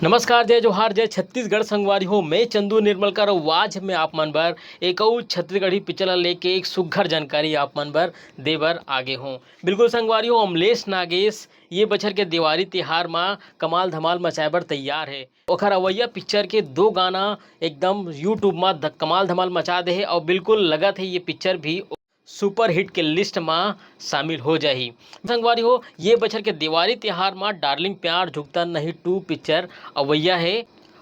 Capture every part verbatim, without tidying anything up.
नमस्कार, जय जोहार, जय छत्तीसगढ़ संगवारी हो। मैं चंदू निर्मलकर अउ आज मैं आप मन बर एक अउ छत्तीसगढ़ी पिक्चर ला लेके एक सुग्घर जानकारी आप मन बर दे बर आगे हूँ। बिल्कुल संगवारी हो, अमलेश नागेश ये बछर के देवारी तिहार मा कमाल धमाल मचाए बर तैयार हे। ओखर अवइया पिक्चर के दो गाना एकदम YouTube मा ध-, कमाल धमाल मचा दे हे अउ बिल्कुल लगत हे ये पिक्चर भी सुपर हिट के लिस्ट मा शामिल हो जाही। संगवारी हो, ये बछर के देवारी तिहार मा डार्लिंग प्यार झुकता नहीं टू पिक्चर अवइया हे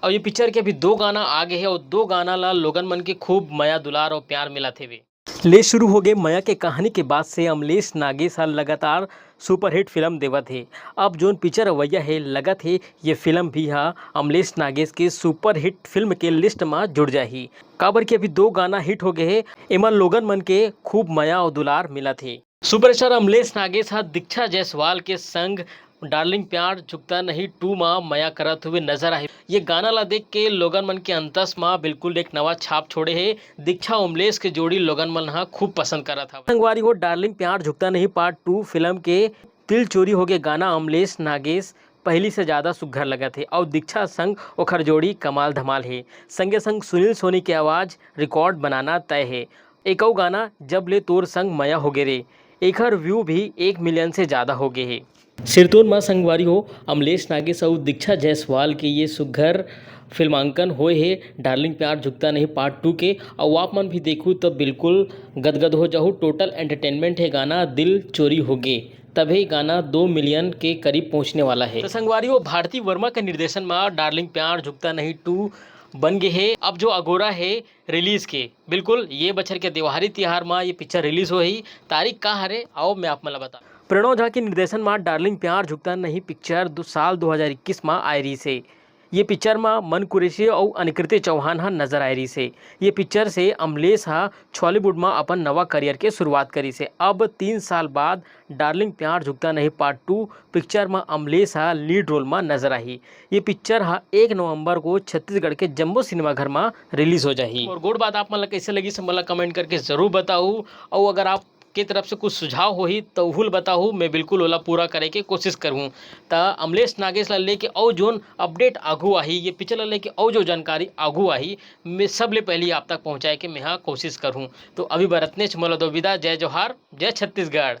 अउ ये पिक्चर के अभी दो गाना आ गे हे अउ दो गाना ला लोगन मन के खूब मया दुलार अउ प्यार मिलत हेवे। ले शुरू हो गे मया के कहानी के बाद से अमलेश नागेश ह लगातार सुपरहिट फिल्म देवत हे। अब जोन पिक्चर अवइया हे, लगत हे ये फिल्म भी ह अमलेश नागेश के सुपरहिट फिल्म के लिस्ट मा जुड़ जाही, काबर कि अभी दो गाना हिट हो गे हे, एमा लोगन मन के खूब मया अउ दुलार मिलत हे। सुपरस्टार अमलेश नागेश ह दीक्षा जायसवाल के संग डार्लिंग प्यार झुकता नहीं टू मा मया करत हुए नजर आही। ये गाना ला देख के लोगन मन के अंतस मा बिल्कुल एक नवा छाप छोड़े हे। दीक्षा अमलेश के जोड़ी लोगन मन ह खूब पसंद करत हवय। संगवारी हो, डार्लिंग प्यार झुकता नहीं पार्ट टू फिल्म के दिल चोरी हो गे गाना अमलेश नागेश पहिली से ज्यादा सुग्घर लगत हे अउ दीक्षा संग ओखर जोड़ी कमाल धमाल हे। संगे संग सुनील सोनी के आवाज रिकॉर्ड बनाना तय हे। एक अउ गाना जब ले तोर संग मया हो गे रे, एखर व्यू भी एक मिलियन से ज्यादा हो गे हे। सिरतोन मा संगवारी हो, अमलेश नागेश अउ दीक्षा जायसवाल के ये सुग्घर फिल्मांकन होए हे डार्लिंग प्यार झुकता नहीं पार्ट टू के। अउ आप मन भी देखू त बिल्कुल गदगद हो जाहू। टोटल एंटरटेनमेंट हे गाना दिल चोरी हो गे, तभे गाना दो मिलियन के करीब पहुंचने वाला हे। तो संगवारी हो, भारती वर्मा के निर्देशन मा डार्लिंग प्यार झुकता नहीं टू बन गे हे। अब जो अगोरा हे रिलीज के, बिल्कुल ये बछर के देवारी तिहार मा ये पिक्चर रिलीज होही। तारीख का हरे, आओ मैं आप मन ला बता। प्रणव झा के निर्देशन मा डार्लिंग प्यार झुकता नहीं पिक्चर दो, साल दो हज़ार इक्कीस मा आए रहिस हे। ये पिक्चर मा मन कुरैशी अउ अनिकृति चौहान ह नजर आए रहिस हे। ये पिक्चर से अमलेश ह छॉलीवुड मा अपन नवा करियर के शुरुआत करिस हे। अब तीन साल बाद डार्लिंग प्यार झुकता नहीं पार्ट टू पिक्चर मा अमलेश ह लीड रोल मा नजर आही। ये पिक्चर ह एक नवंबर को छत्तीसगढ़ के जम्मो सिनेमाघर मा रिलीज हो जाही। अउ गोठ बात आप मन ला कइसे लगिस, हमन ला कमेंट करके जरूर बताहू। अउ अगर आप के तरफ से कुछ सुझाव होही त उहू ल बताहू, मैं बिल्कुल ओला पूरा करे के कोशिश करहूँ। त अमलेश नागेश ला लेके अउ जोन अपडेट आगू आही, ये पिक्चर ला लेके अउ जो जानकारी आगू आही, मैं सबले पहिली आप तक पहुँचाए के मेहा कोशिश करहूँ। तो अभी बर अतनेच, मोला दो विदा। जय जोहार, जय छत्तीसगढ़।